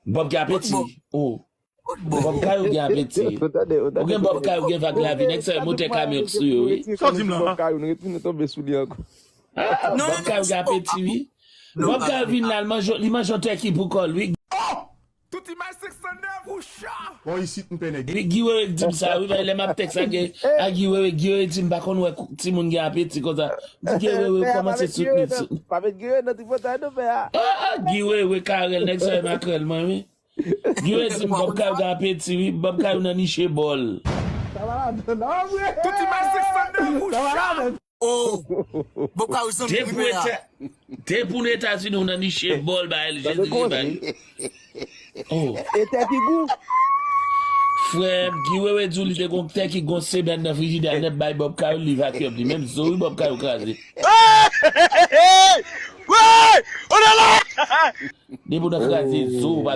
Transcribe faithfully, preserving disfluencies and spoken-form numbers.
Bob gen apeti. Oh. Bob Kayou gen apeti. Ou gen Bob Kayou gen vag lavi, nèg sa yo moute kamyon sou yo, wi. Sa w di m la? Bob Kayou, nou retounen tonbe sou li ankò. Ah, Bob Kayou gen apeti, wi. Bob Kayou vin la, li manje, li manje yon tèki pou kò l, wi. Tout imaj senk san nèf ou cha. Bon, isit m pè nèg. Wi, Guy Wewe k di m sa, wi, men lè m ap tèks a Guy, a Guy Wewe, Guy Wewe di m pa konn wè kou- timoun gen apeti konsa. M di Guy Wewe, w kòmanse soutni, soutni. Pa met Guy Wewe nan tripotay non, pè a. Ah, Guy Wewe, Karèl, nèg sa yo makrèl mwen, wi. Guy Wewe di m Bob Kayou gen apeti, wi. Bob Kayou nan niche bòl. Sa va ladan, non, vre? Tout imaj senk san nèf ou cha. Oh, Bob Kayou zanmi pou pè a. Depi w Etazini, ou nan niche bòl, ba el Jezi li bay. Oh. E tè ki gou. Frè m, Guy Wewe di w li te gon tè ki gon semèn nan frijidè a, nèt bay Bob Kayou, li vakiyèm li. Menm zo, wi, Bob Kayou kraze. Depi w nan kraze zo, ou pa